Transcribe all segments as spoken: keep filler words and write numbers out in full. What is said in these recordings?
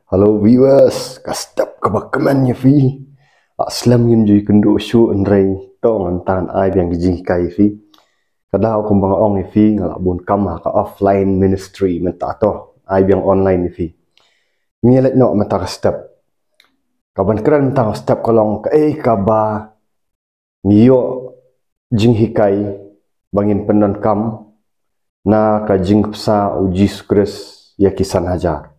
Hello viewers, ka step kaba kmen ïa phi. Lah slem ngim ju ïakynduh shuh, hynrei to ngan tan ai biang ki jinghikai ïa phi. Ka daw kumba nga ong ïa phi, nga lah bun kam ha ka offline ministry mynta, to ai biang online ïa phi. Ngi leit noh mynta ka step. Kaban kren mynta ka step ka long kaei kaba ngi ïoh jinghikai ba ngin pyndonkam na ka jingpynsah u Jisu Khrist ïa ki san hajar.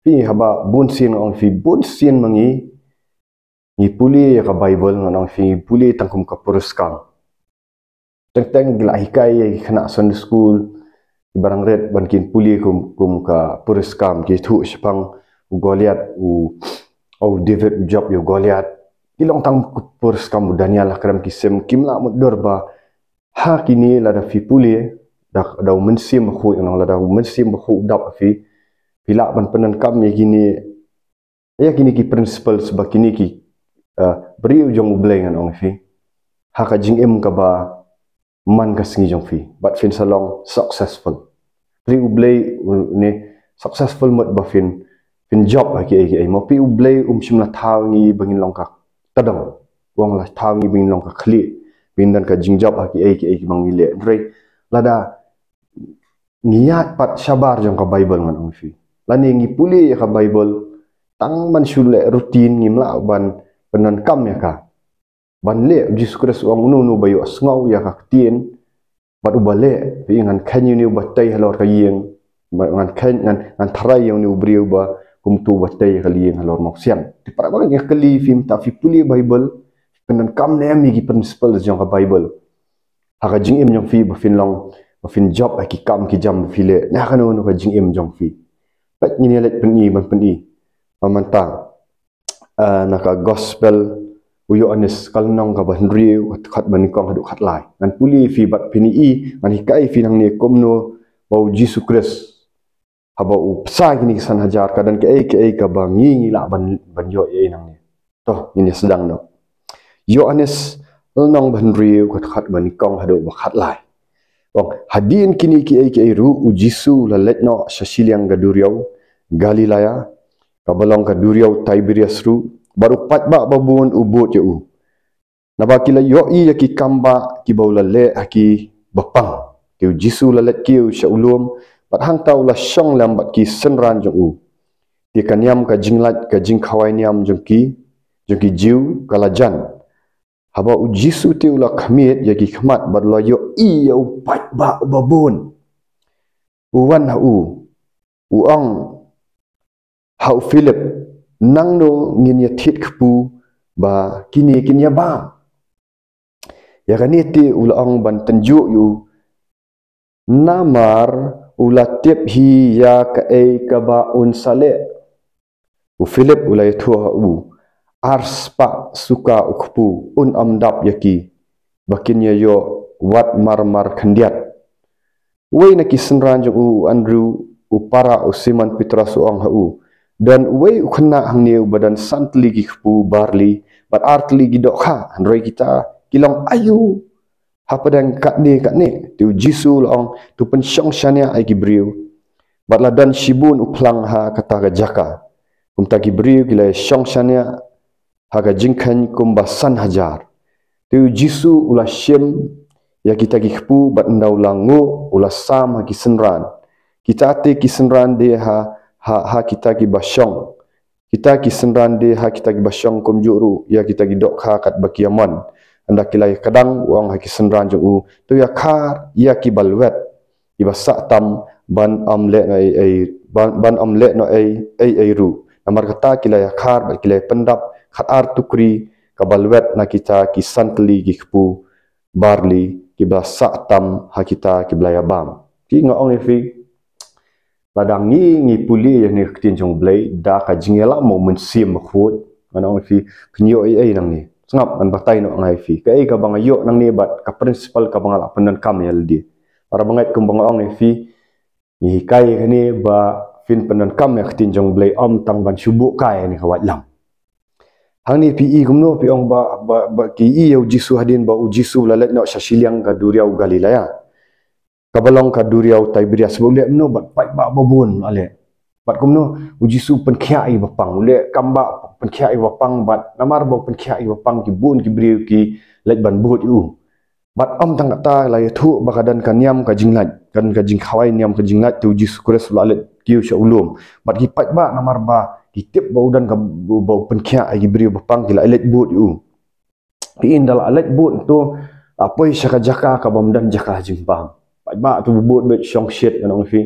Phi, haba bun sien nga ong ïa phi, bun sien ma ngi, ngi pule ïa ka Bible, nga ong ïa phi, ngi pule tang kum ka puriskam. Teng teng ngi lah hikai ïa ki khynnah Sunday school, ki ba dang rit ban kin pule kum, kum ka puriskam, ki thuh shaphang u Goliath, u, u David u jop ïa u Goliath. Ki long tang ka puriskam, u Daniel, ha krem ki sim, kim lah mutdur ba ha kine lada phi pule da, da u Mynsiem Bakhuid, ngan ong lada u Mynsiem Bakhuid u dap ha phi, phi lah ban pyndonkam ïa kine, ïa kine ki principles ba kine ki, uh, briew jong U Blei, ngan ong ïa phi, ha ka jingim kaba man ka sngi jong phi, bad phin sa long successful. Briew U Blei, uh, ne successful mut ba phin, phin jop ha kiei kiei. Ma phi, U Blei um shym la thaw ngi ba ngin long ka tdong. U ong la thaw ngi ba ngin long ka khlieh, ba ngin don ka jingjop ha kiei kiei kiba ngi leh. Hynrei lada ngi ïaid pat shabar jong ka Bible, ngan ong ïa phi, lane ngi pule ïa ka Bible tang ban shu leh routine, ngim lah ban pyndonkam ïa ka. Ban leh, u Jisu Khrist u ong, uno uno ba ïohsngew ïa ka ktien bad uba leh, phi, ngan kheiñ ïa une uba tei halor ka ïing, ba ngan kheiñ, ngan, ngan tharai ïa une u briew ba kumto ba tei ha ka ïing halor mawsiang. Te para bangeit, nga kylli phi mynta, phi pule Bible, pyndonkam ne em ïa ki principles jong ka Bible ha ka jingim jong phi, ba phin long, ba phin jop ha ki kam ki jam ba phi leh, na kano kano ka jingim jong phi. Peit, ngin ïa leit pyni, ban pyni ba mynta, ah, na ka Gospel u Ïoannis, ka lynnong kaba hynriew, ka dkhot ba nyngkong haduh khatlai. Ngan pule ïa phi bad phin ïohi, ngan hikai ïa phi nangne kumno ba u Jisu Khrist, haba u pynsah kine ki san hajar, ka don kaei kaei kaba ngi, ngi lah ban, ban ïoh ïa i nangne. To, ngin ïa sdang noh. Ïoannis, lynnong ba hynriew, ka dkhot ba nyngkong haduh ba khatlai. Ong, hadien kine kiei kiei ruh, u Jisu u la leit noh sha shiliang ka duriaw Galilaya, kaba long ka duriaw Tiberias ruh, bad u paidbah babun u bud ïa u. Naba ki la ïohi ïa ki kambah kiba u la leh ha ki bapang. Te u Jisu u la leit kiew sha u lum, bad hangta u la shong lem bad ki synran jong u. Te ka niam ka jinglait, ka jingkhawai niam jong ki, jong ki Jiw, ka la jan. Haba u Jisu te u la khmied ïa ki khmat bad u la ïohi ïa u paidbah uba bun, u wan ha u, u ong ha u Philip, "Nangno ngin ïa thied kpu ba kine kin ïa bam?" Ïa kane te u la ong ban tynjuh ïa u, namar u la tip hi ïa kaei kaba un sa leh. U Philip u la ïathuh ha u, "Ar spah suka u kpu, un ym dap ïa ki, ba kin ïa ïoh wat marmar khyndiat." Uwei na ki synran jong u, u Andrew, u para u Simon Petros, u ong ha u, "Don uwei u khynnah hangne uba don san tylli ki kpu barli bad ar tylli ki dohkha, hynrei kita ki long aïu hapdeng katne katne?" Te u Jisu u la ong, "To pynshong shaniah ïa ki briew." Bad la don shibun u phlang ha kata ka jaka. Kumta ki briew ki la shong shaniah ha ka jingkheiñ kumba san hajar. Te u Jisu u la shim ïa kita ki kpu bad ynda u la nguh, u la sam ha ki synran. Kita te ki synran de ha, ha, ha kita kiba shong. Kita ki synran de ha kita kiba shong, kumjuh ruh ïa kita ki dohkha katba ki ïa mon. Ynda ki la ïa kdang, u ong ha ki synran jong u, "To ïa khar ïa kiba lwet, kiba sah tam ban ym leh noh ei ei, ban, ban ym leh noh ei ei ruh." Namar kata ki la ïa khar bad ki la ïa pyndap khat ar tukri kaba lwet na kita ki san tylli ki kpu barli kiba sah tam ha kita kiba la ïa bam. Te nga ong ïa phi, lada ngi, ngi pule ïa kane ka ktien jong U Blei da ka jingïalam u Mynsiem Bakhuid, ngan ong ïa phi, phin ïoh ei ei nangne. Sngap, ngan batai noh nga ïa phi kaei kaba nga ïoh nangne bad ka principle kaba nga lah pyndonkam ïa lade. Para bangeit, kumba nga ong ïa phi, ngi hikai ïa kane ba phin pyndonkam ïa ka ktien jong U Blei, ym tang ban shu buh kai ïa kane ka waitlam. Hangne phi i kumno, phi ong ba, ba, ba ki i ïa u Jisu hadien ba u Jisu u la leit noh sha shiliang ka duriaw Galilaya, kaba long ka duriaw Tiberias, ba u leh kumno bad paidbah babun, ale. Bad kumno, u Jisu u pynkhiah ïa ki bapang, u leh kam ba pynkhiah ïa ki bapang, bad namar ba u pynkhiah ïa ki bapang, ki bun ki briew ki leit ban bud ïa u. Bad ym tang kata, la ïathuh ba ka don ka niam ka jinglait, ka don ka jingkhawai niam ka jinglait, te u Jisu Khrist u la leit kiew sha u lum. Bad ki paidbah namar ba ki tip ba u don ka, ba u pynkhiah ïa ki briew bapang, ki la leit bud ïa u. Phi i, ynda la leit bud to, la poi sha ka jaka kaba ym don jaka jingbam. Paidbah to bud beit shong shit, ngan ong ïa phi.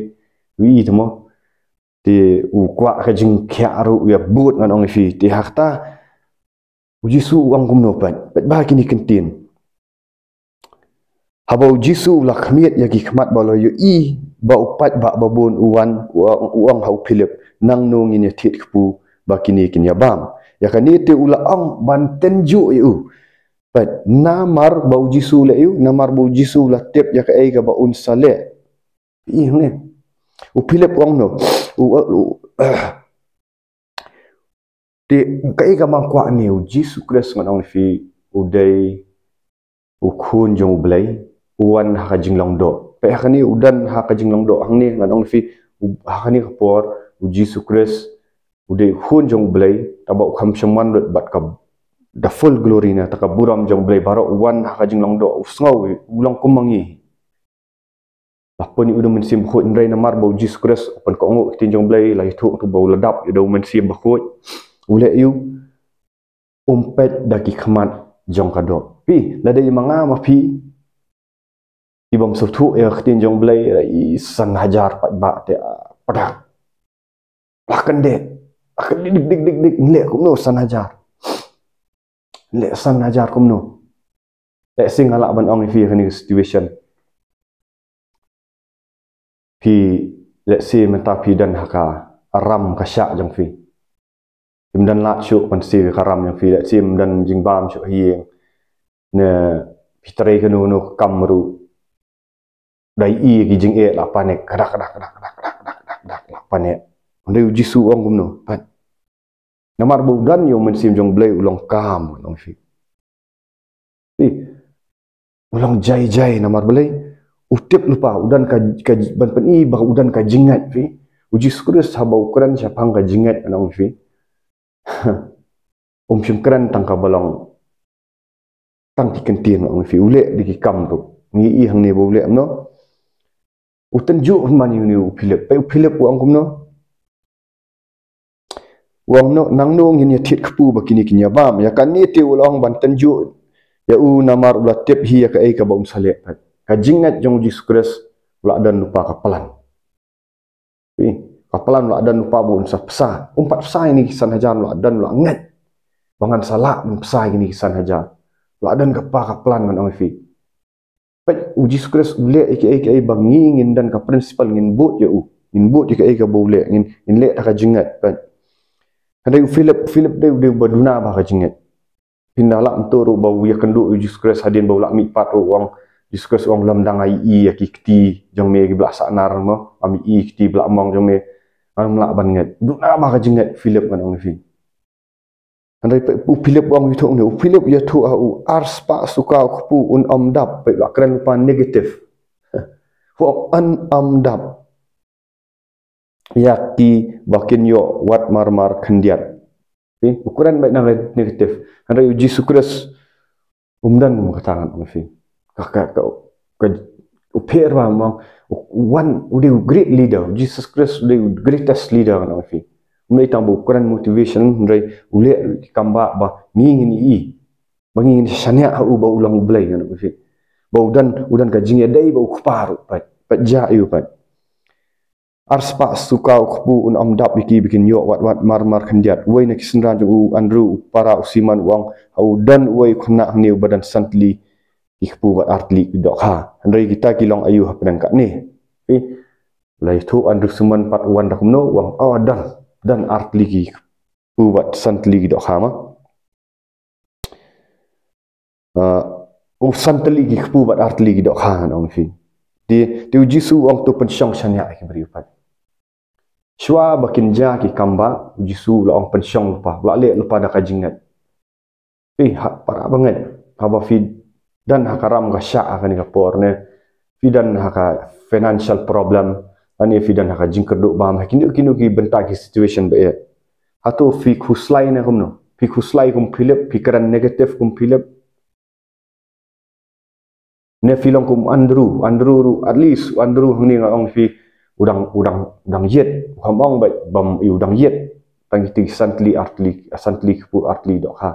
Phi i te mo. Te u kwah ka jingkhiah ruh ïa bud, ngan ong ïa phi. Te ha kata u Jisu u ong kumno pat? Pat ba kine ki ktien. Haba u Jisu u la khmied ïa ki khmat, ba u la ïohi ba u paidbah babun, u wan u ong, u ong ha u Philip, "Nangno ngin ïa thied kpu ba kine kin ïa bam?" Ïa kane te u la ong ban tynjuh ïa u. Pat namar ba u Jisu u leh ïa u, namar ba u Jisu u la tip ïa kaei kaba un sa leh. Ïa hangne u Philip u ong no. U, u, Te kaei kaba nga kwah ne, u Jisu Khrist, ngan ong ïa phi, u dei u Khun jong u Blei, u wan ha ka jinglong doh. Te ha kane u don ha ka jinglong doh hangne, ngan ong ïa phi, u, ha kane ka por u Jisu Khrist u dei u Khun jong u Blei, tangba u kham shemphang lut bad ka, the full glory, na kata ka burom jong u Blei baroh, u wan ha ka jinglong doh, u sngew u long kum ma ngi. La pynïoh u da u Mynsiem Bakhuid, hynrei namar ba u Jisu Khrist u pynkohnguh ïa ka ktien jong u Blei, la ïathuh to ba u la dap ïa u da u Mynsiem Bakhuid, u leh ïa u, um peit da ki khmat jong ka doh. Phi, lada ïa ma nga ma phi, ki bym sngewthuh ïa ka ktien jong u Blei, la i san hajar paidbah te, ah, padak. La kyndit. La kyndit dik dik dik dik. Nleh kumno san hajar? Nleh san hajar kumno? Let's say nga lah ban ong ïa phi ha kane ka situation. Phi, let's say mynta phi don ha ka ram ka shah jong phi. Phim don lad shuh ban siew ïa ka ram jong phi, let's say phim don jingbam shuh ha ïing. Ne phi trei kano kano ka kam ruh, da i ki jingeh la panic, kadak kadak kadak kadak kadak kadak kadak, la panic. Hynrei u Jisu u ong kumno? Pat. Namar ba u don ïa u Mynsiem jong u Blei, u long calm, ngan ong ïa phi. Phi, u long jai jai namar balei? U tip lypa, u don ka, ka, ban pyni ba u don ka jingngeit, phi. U Jisu Khrist haba u kren shaphang ka jingngeit, ngan ong ïa phi, um shym kren tang kaba long tang ki ktien, ngan ong ïa phi, u leh da ki kam ruh. Ngi i hangne ba u leh kumno. U tynjuh hynman ïa une u Philip. Peit u Philip u ong kumno? U ong no, "Nangno ngin ïa thied kpu ba kine kin ïa bam?" Ïa kane te u la ong ban tynjuh ïa u namar u la tip hi ïa kaei kaba un sa leh. Ka jingngeit jong u Jisu Khrist u la don lypa ka plan. Phi, ka plan u la don lypa ba un sa bsa. Um pat bsa ïa kine ki san hajar, u la don, u la ngeit ba ngan sa lah ban bsa ïa kine ki san hajar. U la don kata ka plan, ngan ong ïa phi. Peit, u Jisu Khrist u leh ïa kaei kaei ba ngi ngin don ka principle, ngin bud ïa u. Ngin bud ïa kaei kaba u leh, ngin, ngin leh da ka jingngeit, peit. Hynrei u Philip, Philip dei, dei uba duna bha ka jingngeit. Phin da lah mynta ruh ba u ïakynduh ïa u Jisu Khrist hadien ba u lah mihpat ruh, u ong, Jisu Khrist u ong, "Lymda nga ïohi ïa ki kti jong me kiba la sah nar mo, ngam ïohi ïa ki kti ba la mong jong me, ngam lah ban ngeit." Duna bha ka jingngeit Philip, ngan ong ïa phi. Hynrei peit u Philip u ong ïathuh ne, u Philip u ïathuh ha u, "Ar spah suka u kpu un ym dap." Peit, la kren lypa negative. U ong un ym dap ïa ki ba kin ïoh wat marmar khyndiat. Phi, u kren beit na negative. Hynrei u Jisu Khrist um don kata, ngan ong ïa phi. Ka, ka, ka, ka, u pher bha mo, u, u wan, u dei u great leader, u Jisu Khrist u dei u greatest leader, ngan ong ïa phi. Um dei tang ba u kren motivation, hynrei u leh ki kam ba, ba ngi ngin i, ba ngi ngin shaniah ha u ba u long u Blei, ngan ong ïa phi. Ba u don, u don ka jingïadei bad u Kpa ruh, peit, peit, jia ïa u, peit. Ar spah suka u kpu un ym dap ïa ki ba kin ïoh wat, wat marmar khyndiat. Uwei na ki synran jong u, Andru, u para u Simon, u ong, "Ha u don uwei u khynnah hangne uba don san tylli ki kpu bad ar tylli ki dohkha. Hynrei kita ki long aïu hapdeng katne?" Phi, la ïathuh Andru, Simon pat u wan da kumno, u ong, "Oh, don, don ar tylli ki kpu bad san tylli ki dohkha ma." Ah, u san tylli ki kpu bad ar tylli ki dohkha, ngan ong ïa phi. Te, te u Jisu u ong to pynshong shaniah ïa ki briew pat. Shuwa ba kin jia ki kam ba, u Jisu u la ong pynshong lypa, u la leh lypa da ka jingngeit. Phi, ha, para bangeit, haba phi don ha ka ram ka shah ha kane ka por ne, phi don ha ka financial problem, Lane phi don ha ka jingkyrduh bam ha kino kino ki bynta ki situation ba ïeit. Hato phi khuslai ne kumno? Phi khuslai kum Philip, phi kren negative kum Philip? Ne phi long kum Andrew, Andrew ruh, at least Andrew hangne nga ong phi u dang, u dang, u dang ïeit, u kham ong ba, bam, u dang ïeit. Tang kiti ki san tylli ar tylli, san tylli kpu ar tylli dohkha.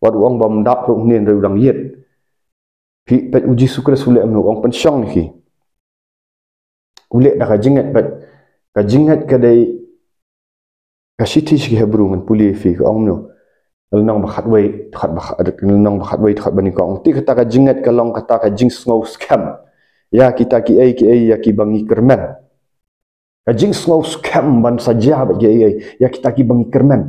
Wat u ong bam dap ruh hangne hynrei u dang ïeit. Phi peit U Jisu Khrist u leh kumno, u ong pynshong ïa ki. U leh da ka jingngeit, peit. Ka jingngeit ka dei, ka shithi sha ki Hebru ngan pule ïa phi ka ong kumno. Lynnong ba khatwei, khat ba khat, lynnong ba khatwei, khat ba nyngkong. Te kata ka jingngeit ka long kata ka jingsngew skhem ïa kita kiei kiei ïa kiba ngi kyrmen. Ka jingsngew skhem ban sa jia bad kiei kiei ïa kita kiba ngi kyrmen.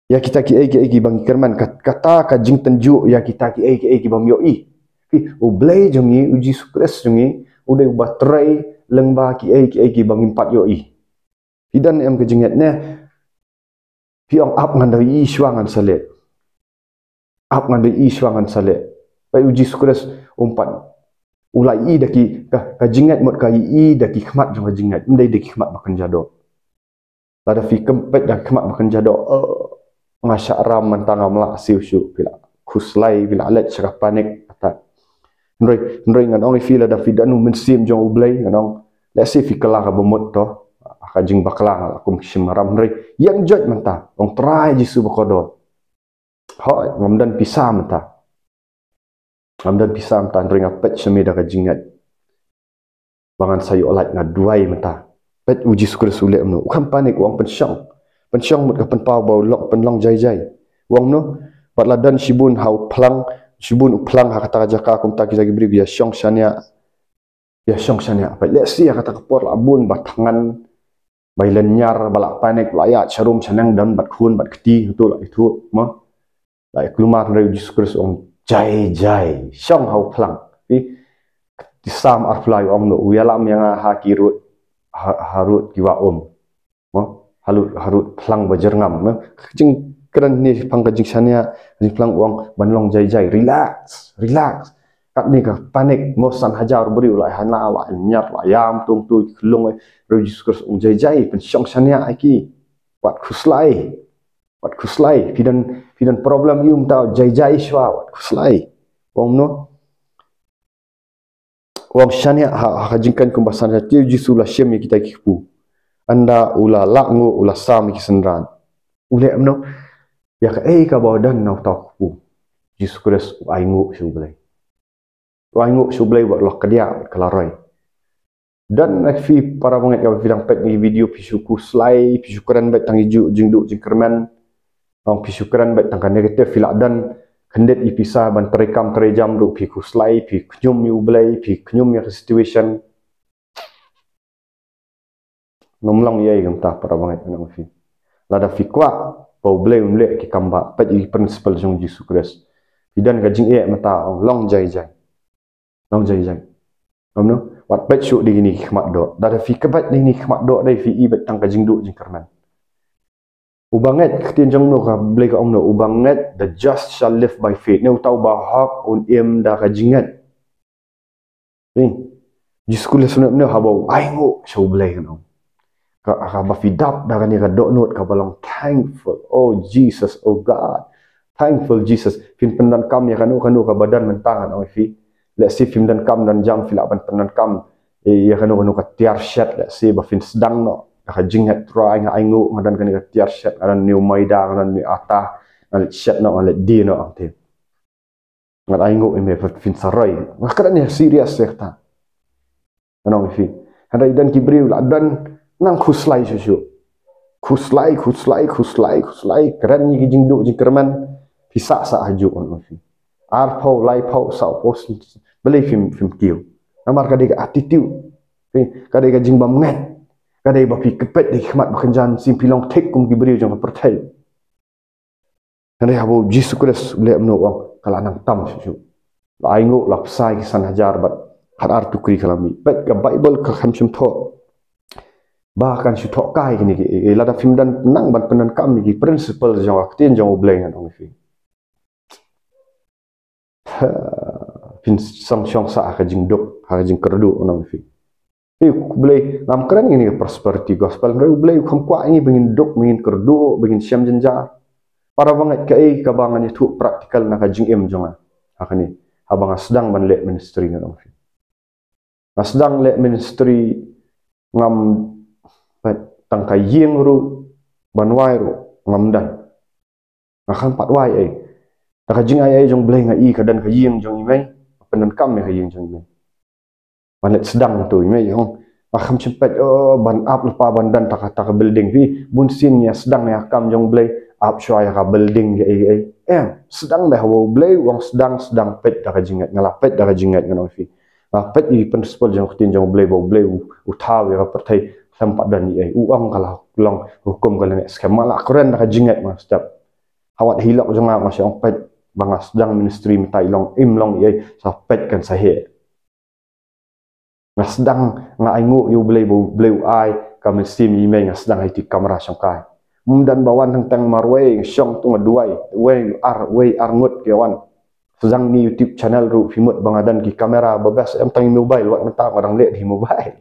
Ïa kita kiei kiei kiba ngi kyrmen, kat-, kata ka jingtynjuh ïa kita kiei kiei kibym ïohi. Phi, U Blei jong ngi, U Jisu Khrist jong ngi, u dei uba trei lyngba kiei kiei kiba ngim pat ïohi. Phi don em ka jingngeit ne? Phi ong ap ngan da ïohi shuwa ngan sa leh. Ap ngan da ïohi shuwa ngan sa leh. Peit U Jisu Khrist um pat, u la ïohi da ki, ka, ka jingngeit mut ka ïohi da ki khmat jong ka jingngeit, ym dei da ki khmat ba kynja doh. Lada phi kynpeit da ki khmat ba kynja doh, eh, nga shah ram mynta ngam lah siew shuh, phi la khuslai, phi la leit sha ka panic attack. Hynrei, hynrei ngan ong ïa phi lada phi don U Mynsiem jong U Blei, ngan ong, lehse phi kylla kaba mut to, ka jingbakla nga la kum shim ram, hynrei ïeng joit mynta, ong Trai Jisu ba kordor. Hooid, ngam don pisa mynta. Ngam don pisa mynta, hynrei nga peit sha me da ka jingngeit ba ngan sa ïoh lait, nga duwai mynta. Peit U Jisu Khrist u leh kumno, u kham panic, u ong pynshong. Pynshong mut ka pynpaw ba u long, pynlong jai jai. U ong kumno, bad la don shibun ha u phlang, shibun u phlang ha kata ka jaka, kumta kita ki briew ki ïa shong shaniah. Ïa shong shaniah. Peit, lehse ha kata ka por la bun ba thngan, ba ïa lynñiar, ba la panic, la ïaid sharum shaneng, don bad khun bad kti, hato la ithuh, mo? La ïa kulmar, hynrei U Jisu Khrist u ong jai jai, shong ha u phlang. Phi, ki Salm arphew lai u ong kumno, u ïalam ïa nga ha ki rud, ha, ha rud kiba um. Mo? Ha rud, ha rud phlang ba jyrngam, mo? Ka jingkren ne shaphang ka jingshaniah, ka jingphlang, u ong ban long jai jai, relax, relax. Katne ka panic, mo, san hajar briew la ïa hana, la ïa ñiat, la ïam tungtu ki khyllung, eh, hynrei U Jisu Khrist u ong jai jai, pynshong shaniah ïa ki. Wat khuslai. Wat khuslai. Phi don, phi don problem ïa u mynta, jai jai shuwa, wat khuslai. U ong kumno? U ong shaniah ha, ha ka jingkren kumba san hajar, te U Jisu u la shim ïa kita ki kpu. Ynda u la lah nguh u la sam ïa ki synran. U leh kumno? Ïa kaei kaba u don na uta u kpu, U Jisu Khrist u ainguh sha U Blei. U ainguh sha U Blei bad u la kdiah bad ka la roi. Don na phi para bangeit kaba phi dang peit ïa ki video, phi shu khuslai, phi shu kren beit tang ïa ju, jingduh jingkyrmen. Ong phi shu kren beit tang ka negative, phi lah don khyndiat ïa pisa ban trei kam trei jam ruh phi khuslai, phi khñium ïa U Blei, phi khñium ïa ka situation. Ngam long ei ei kumta para bangeit, ngan ong ïa phi. Lada phi kwah ba U Blei un leh ki kam ba peit ïa ki principle jong U Jisu Khrist, phi don ka jingeh mynta, ong long jai jai. Long jai jai. Kumno? Wat peit shuh da kine ki khmat doh. Lada phi peit da kine ki khmat doh, dei phi i beit tang ka jingduh jingkyrmen. Uba ngeit, ka ktien jong U Blei ka ong kumno, uba ngeit, the just shall live by faith. Ne uta uba hok un im da ka jingngeit. Ni, Jisu Khrist u ong kumno, haba u ainguh sha U Blei, ngan ong. Ka, kaba phi dap da kane ka dohnud kaba long thankful. Oh Jesus, oh God. Thankful Jesus. Phin pyndonkam ïa kano kano kaba don mynta, ngan ong ïa phi. Lehse phim donkam don jam, phi lah ban pyndonkam ïa kano kano ka tiar shet, lehse ba phin sdang noh da ka jingngeit, Trai nga ainguh, nga don kane ka tiar shet, nga don une u maida, nga don une u atta, nga leit shet noh, nga leit die noh, ong te. Ngan ainguh ïa me, phin sa roi. Nga kren ïa serious ïa kata. Ngan ong ïa phi. Hynrei don ki briew la don nang khuslai shuh shuh. Khuslai, khuslai, khuslai, khuslai. Kren ïa ki jingduh jingkyrmen. Phi sah sah hajuh, ngan ong ïa phi. Arphew, laiphew, sawphew, balei phim, phim kiew? Namar ka dei ka attitude. Phi, ka dei ka jingbymngeit. Ka dei ba phi kpeit da ki khmat ba kynja, sim phi long thik kum ki briew jong ka pyrthei. Hynrei haba U Jisu Khrist u leh kumno, u ong ka la nang tam shuh shuh. La ainguh, la bsa ïa ki san hajar bad khatar tukri ka la mih. Peit, ka Baibl ka kham shym thoh ba kan shu thoh kai kine ki, eh, lada phim don nang ban pyndonkam ïa ki principle jong ka ktien jong U Blei, ngan ong ïa phi. Phin shong shong sah ha ka jingduk, ha ka jingkyrduh, ngan ong ïa phi. Phi, U Blei, ngam kren ïa kane ka prosperity gospel. Hynrei U Blei u kham kwah ïa ngi ba ngin duk, ba ngin kyrduh, ba ngin shem jynjar. Para bangeit, kaei kaba ngan ïathuh practical na ka jingim jong nga ha kane, haba nga sdang ban leh ministry, ngan ong ïa phi. Nga sdang leh ministry, ngam pat tang ka ïing ruh ban wai ruh ngam don. Nga kham pat wai ei. Da ka jingai ei jong U Blei nga i ka don ka ïing jong i mei, pyndonkam ïa ka ïing jong i mei. Ban leit sdang to i mei, ong. Nga kham shym peit, oh, ban ap lypa ban don ta ka, ta ka building, phi. Bun sien ngi ïa sdang ïa ka kam jong U Blei, ap shuwa ïa ka building, ïa ei ei. Em, sdang bha, haba U Blei u ong sdang, sdang, peit da ka jingngeit, nga la peit da ka jingngeit, ngan ong ïa phi. Nga peit ïa ki principle jong ka ktien jong U Blei, ba U Blei u, u thaw ïa ka pyrthei khlem pat don ei ei. U ong ka la long hukum, ka la neh skhem. Nga la kren da ka jingngeit, nga step. Ha wat hi lok jong nga, nga shu ong peit, ba nga sdang ministry mynta, i long im long ei ei, sa peit kan sa heh. Nga sdang, nga ainguh ïa U Blei, ba U Blei u ai ka mynsiem i mei, nga sdang ha i ti kamra shongkai. Ym don ba wan teng teng marwei, nga shong tu nga duwai, wei ar, wei ar ngut ki wan. Sdang ni YouTube channel ruh phi mut ba nga don ki kamera ba best, em tang i mobile, wat mynta nga dang leh da i mobile.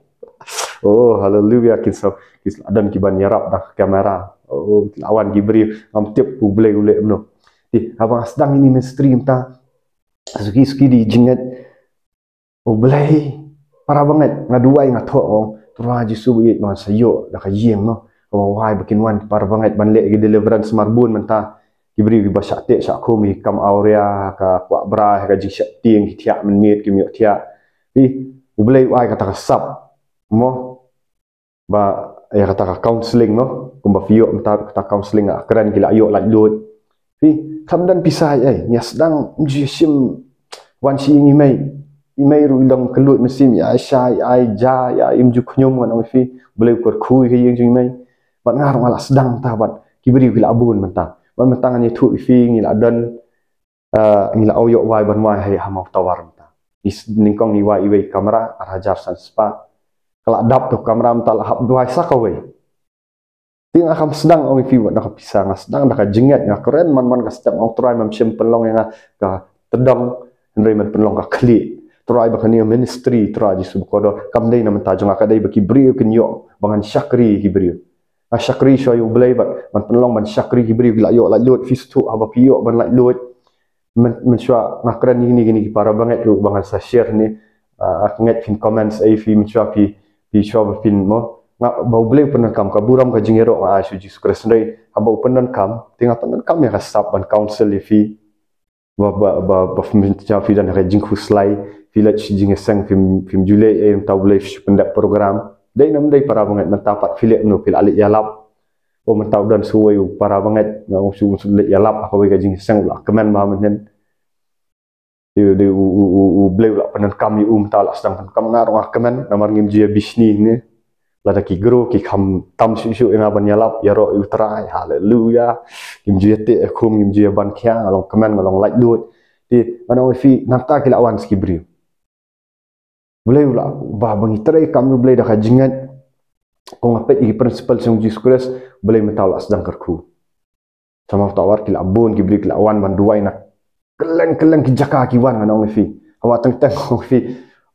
Oh, haleluya, kin sa, kin sa don ki ban ïarap da ka kamera. Oh, la wan ki briew, ngam tip U Blei u leh kumno. Te haba nga sdang ïa ini ministry mynta, suki suki da i jingngeit, U Blei, para bangeit, nga duwai, nga thoh, ong, Trai Jisu, ba ïeit, ba ngan sa ïoh da ka ïing, no. Kaba wai ba kin wan para bangeit ban leh ki deliverance marbun mynta. Ki briew kiba shah teh shah khum, ki kam awria, ka kwah brai, ka jingsheptieng, ki thiah mynmiet, kim ïoh thiah. Phi, U Blei u ai kata ka sap, mo. Ba ïa kata ka counseling, no, kumba phi ïoh mynta kata counseling, nga kren ki la ïoh laitluid. Phi, khlem don pisa ei ei, ngi ïa sdang, ym ju shim wan shi ïing i mei. I mei ruh i long kylluid mynsiem, ïa shai, ïa ja, ïa im ju khñium, ngan ong ïa phi. U Blei u kyrkhu ïa ka ïing jong i mei. Bad nga ruh nga la sdang ta, bad ki briew ki la bun mynta. Bad mynta ngan ïathuh ïa phi, ngi la don, ah, ngi la ïoh wai ban wai ha, ha Mawtawar mynta. Ngi s-, nyngkong ngi wai iwei i kamra, ar hajar san spah. Ka la dap tu kamra mynta, la hap wai sa kawei. Te nga kham sdang, ong ïa phi, wat da ka pisa, nga sdang da ka jingngeit, nga kren man man ka step, nga ong Trai, men shym pynlong ïa nga ka tdong, hynrei men pynlong ka khlieh. Trai, ba kane ka ministry, Trai Jisu bakordor, kam dei na bynta jong nga, ka dei ba ki briew kin ïoh ba ngan shakri ïa ki briew. Nga shakri shuwa ïa U Blei, bad men pynlong ban shakri ïa ki briew, ki la ïoh laitluid, phi sngewthuh, haba phi ïoh ban laitluid. Myn-, mynshuwa nga kren ïa kine, kine ki para bangeit ruh ba ngan sa share ne, ah, nga ngeit phin comment ei, phi mynshuwa phi, phi shuwa ba phin, mo. Nga, ba U Blei u pyndonkam, ka burom ka jingïaroh nga ai sha U Jisu Khrist, hynrei haba u pyndonkam, te nga pyndonkam ïa ka sap ban counsel ïa phi. Ba, ba, ba, ba phin, phi don ha ka jingkhuslai, phi leit sha jingïaseng, phim, phim ju leh ei, mynta U Blei u shu pyndep program. Dei ne ym dei para bangeit, mynta pat phi leh kumno, phi la leit ïalap. Oh, mynta u don sa uwei u para bangeit, nga ong shu, shu leit ïalap ha kawei ka jingïaseng, u la kmen bha mynhynnin. Te u, te u, u, u, U Blei u la pyndonkam ïa u, mynta u la sdang pyndonkam, nga ruh nga kmen, namar ngim ju ïa bishni ne. Lada ki grow ki kham tam shuh shuh ïa nga ban ïalap, ïaroh ïa U Trai, haleluya. Ngim ju ïa teh ïa khum, ngim ju ïa ban khia, nga long kmen, nga long laitluid. Te ngan ong ïa phi, nangta ki la wan sa ki briew. U Blei u la, ba, ba ngi trei kam U Blei da ka jingngeit. Ko nga peit ïa ki principle jong U Jisu Khrist, U Blei mynta u la sdang kyrkhu. Sha Mawtawar ki la bun ki briew, ki la wan ban duwai na kylleng kylleng ki jaka ki wan, ngan ong ïa phi. Haba teng teng, ong ïa phi,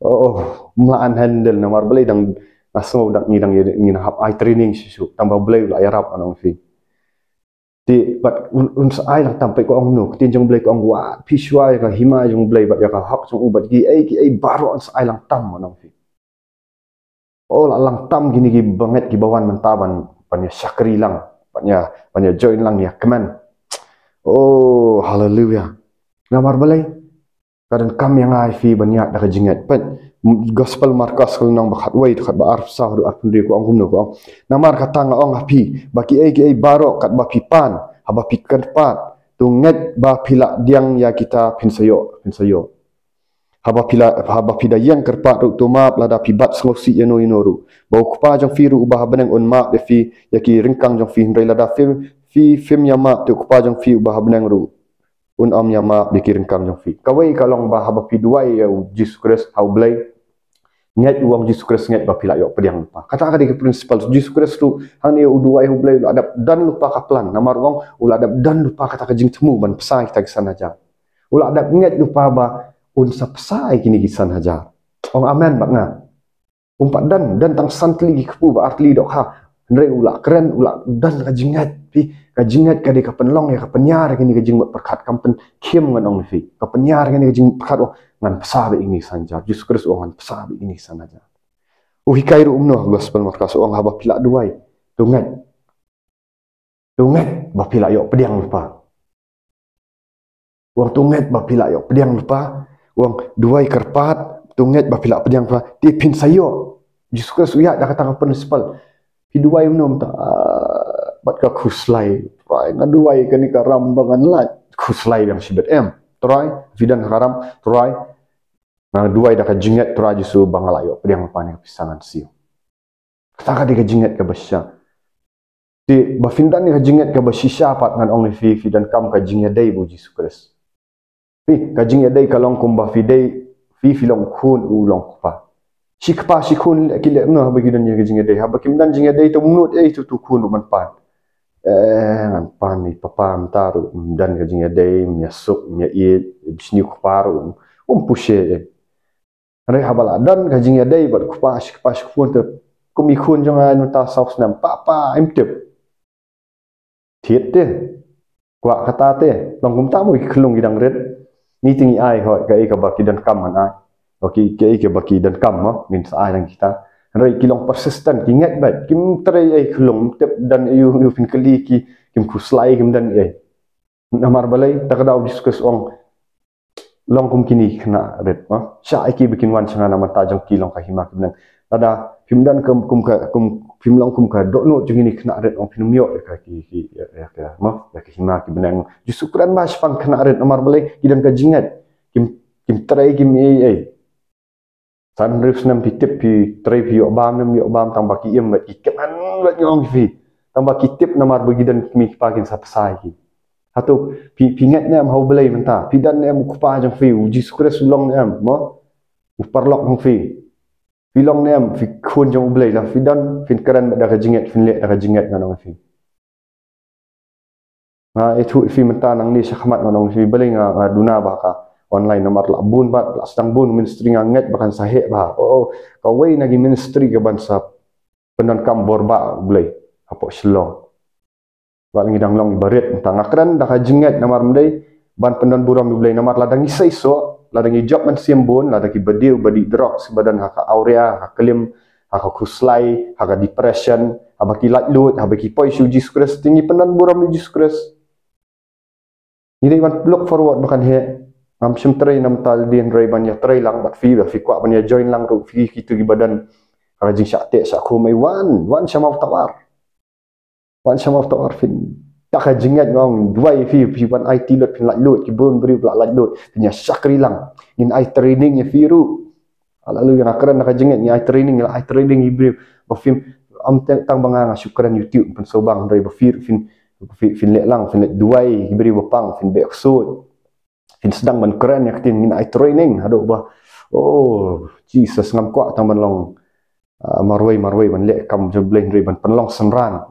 oh, oh, ym lah ban handle namar U Blei dang, nga sngew dang, ngi dang, ngi dang hap ai training shisha. Tang ba U Blei u la ïarap, ngan ong ïa phi. Te bad un, un sa ai lang tam, peit ka ong kumno, ka ktien jong U Blei ka ong, wat phi shuwa ïa ka hima jong U Blei bad ïa ka hok jong u bad kiei kiei baroh un sa ai lang tam, ngan ong ïa phi. Oh, la lang tam kine ki bangeit kiba wan mynta ban, ban ïa shakri lang, ban ïa, ban ïa join lang, ïa kmen. Oh, haleluya. Namar balei? Ka donkam ïa nga ïa phi ban ïaid da ka jingngeit. Peit, Gospel Markos ka lynnong ba khatwei, dkhot ba arphew saw haduh arphew hynriew, ka ong kumno, ka ong, namar kata nga ong ha phi ba kiei kiei baroh katba phi pan, haba phi kyrpad, to ngeit ba phi la pdiang ïa kita, phin sa ïoh, phin sa ïoh. Haba phi la, haba phi da ïeng kyrpad ruh, to map lada phi bat sngewsih ïano ïano ruh, ba U Kpa jong phi ruh uba ha bneng un map ïa phi ïa ki ryngkang jong phi. Hynrei lada phi, phi phim ïa map, te U Kpa jong phi uba ha bneng ruh un ym ïa map ïa ki ryngkang jong phi. Kawei ka long ba haba phi duwai ïa U Jisu Khrist ha U Blei, ngeit, u ong Jisu Khrist, ngeit ba phi la ïoh pdiang lypa. Kata ka dei ka principle. Jisu Khrist ruh hangne u duwai ha U Blei, u la dep don lypa ka plan. Namar u ong u la dep don lypa kata ka jingthmu ban bsa ïa kita ki san hajar. U la dep ngeit lypa ba un sa bsa ïa kine ki san hajar. Ong amen bad nga. Um pat don, don tang san tylli ki kpu ba ar tylli dohkha. Hynrei u la kren, u la don ka jingngeit, phi, ka jingngeit ka dei ka pynlong ïa ka pynïar ïa kane ka jingmut pyrkhat, kam pynkhim ngan ong phi. Ka pynïar ïa kane ka jingmut pyrkhat, oh, ngan bsa beit ïa kine ki san hajar. Jisu Khrist u ong ngan bsa beit ïa kine ki san hajar. U hikai ruh kumno, Gospel Markos u ong haba phi la duwai, to ngeit. To ngeit ba phi la ïoh pdiang lypa. U ong to ngeit ba phi la ïoh pdiang lypa. U ong duwai kyrpad, to ngeit ba phi la pdiang lypa. Te phin sa ïoh. Jisu Khrist u ïaid da kata ka principle. Phi duwai mynno mynta, ah, bad ka khuslai. Trai, nga duwai kane ka ram ba ngan lait. Khuslai biang shibit, em. Trai, phi don ha ka ram, Trai, nga duwai da ka jingngeit, Trai Jisu, ba nga la ïoh pdiang lypa ne ka pisa ngan siew. Kata ka dei ka jingngeit kaba shisha. Te ba phin don ïa ka jingngeit kaba shisha pat ngan ong ïa phi, phi donkam ka jingïadei bad u Jisu Khrist. Phi, ka jingïadei ka long kumba phi dei, phi, phi long khun, u long kpa. Shi kpa shi khun ki leh kumno haba ki don ïa ka jingïadei? Haba kim don jingïadei to mynno ei to, to khun ruh man pan. Eh, ngan pan ïa i papa mynta ruh ym don ka jingïadei, ym ïasuk, ym ïaieit, bishni u kpa ruh um pushe. Hynrei haba la don ka jingïadei bad u kpa, shi kpa shi khun te, kum i khun jong nga mynta saw snem, papa, im tip. Thied te. Kwah kata te. Long kumta mo ki khyllung ki dang rit. Ngi te ngi ai hoi kaei kaba ki donkam ngan ai. Ba ki, kaei kaba ki donkam mo, ngin sa ai lang kita. Hynrei ki long persistent, ki ngeit beit, kim trei ei khyllung, tip don ei, u, u phin kylli ki, kim khuslai, kim don ei. Namar balei, ta ka daw Jisu Khrist u ong, long kum kine ki khynnah rit, ha? Shah ïa ki ba kin wan sha nga, namar ta jong ki long ka hima ki bneng. Lada phim don kum, kum ka, kum, phim long kum ka dohnud jong kine ki khynnah rit, ong phin ym ïoh ïa ka ki, ki, ïa, ïa ka, mo, ïa ka hima ki bneng. Jisu kren ba shaphang khynnah rit, namar balei, ki don ka jingngeit. Kim, kim trei, kim ei ei. San hynriew snem phi tip, phi trei, phi ïoh bam ne ym ïoh bam, tang ba ki im bad ki kmen bad, nga ong ïa phi. Tang ba ki tip namar ba ki don ki kmie ki kpa kin sa bsa ïa ki. Hato phi, phi ngeit ne em ha U Blei mynta? Phi don ne em u Kpa jong phi, u Jisu Khrist u long ne em, mo? U paralok jong phi. Phi long ne em, phi khun jong U Blei? Lada phi don, phin kren bad da ka jingngeit, phin leh da ka jingngeit, nga ong ïa phi. Nga ïathuh ïa phi mynta nangne shakhmat, nga ong ïa phi, balei nga, nga duna bha ha ka online, namar la bun bad la sdang bun ministry, nga ngeit ba kan sa heh bha. Oh, oh, kawei na ki ministry kaban sa pyndonkam bor ba U Blei hapoh Shillong. Bad ngi dang long barit mynta. Nga kren da ka jingngeit namar ym dei ban pyndon burom ïa U Blei, namar lada ngi seisoh, lada ngi jop mynsiem bun, lada ki ba diew ba dih drugs, ki ba don ha ka awria, ha ka klim, ha ka khuslai, ha ka depression, haba ki laitluid, haba ki poi sha u Jisu Khrist, te ngi pyndon burom ïa u Jisu Khrist. Ngi dei ban look forward ba kan heh. Ngam shym trei namar ta dien, hynrei ban ïa trei lang bad phi, ba phi kwah ban ïa join lang ruh phi, kito ki ba don ha ka jingshah teh shah khum, ai wan, wan sha Mawtawar. Wan sha Mawtawar, phin, da ka jingngeit nga ong, duwai ïa phi, phi wan aiti lut, phin laitluid, ki bun briew ba la laitluid, phin ïa shakri lang. Ngin ai training ïa phi ruh. Haleluya, nga kren da ka jingngeit, ngin ai training, ngin ai training ïa briew. Ba phim, ym tang, tang ba nga, nga shu kren YouTube, pynshong bang, hynrei ba phi ruh phin, phin, phin leh lang, phin leh duwai ïa ki briew ba pang, phin beh ksuid. Phin sdang ban kren ïa ka ktien, ngin ai training haduh ba, oh, Jesus, ngam kwah tang ban long, ah, marwei, marwei ban leh kam jong U Blei, hynrei ban pynlong synran.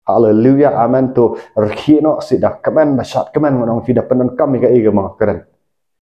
Haleluya, amen. To rkhie noh, shu da kmen, da shad kmen, nga ong ïa phi, da pyndonkam ïa kaei kaba nga kren.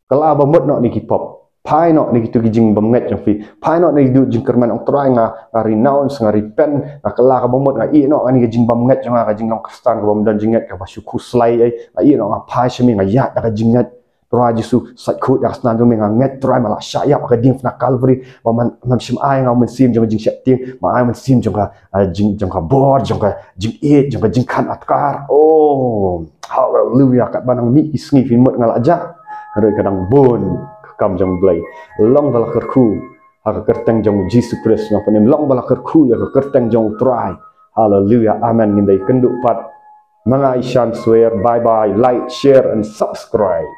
Kylla ba mut noh na ki pop. Phai noh na kito ki jingbymngeit jong phi. Phai noh na ki duh jingkyrmen, ong Trai, nga, nga renounce, nga repent, nga kylla ka ba mut, nga ïeh noh na ka jingbymngeit jong nga, ka jinglong Khristan kaba ym don jingngeit, kaba shu khuslai ei. Nga ïeh noh, nga phai sha me, nga ïaid da ka jingngeit. Trai Jisu, sait khuid da ka snam jong me, nga ngeit Trai, me la shah ïap ha ka diengphna Calvary, ba man, man shym ai nga u mynsiem jong ka jingsheptieng, me ai u mynsiem jong ka, ah, jing, jong ka bor, jong ka jingïeit, jong ka jingkhang adkar. Oh, haleluya, katba nang mih ki sngi phin mut nga la jah. Hynrei ka dang bun ka kam jong U Blei. Long ba la kyrkhu ha ka kyrteng jong U Jisu Khrist, nongpynim, long ba la kyrkhu ïa ka kyrteng jong U Trai. Haleluya, amen. Ngin da ïakynduh pat. Ma nga Ishan Swer, bye bye, like, share and subscribe.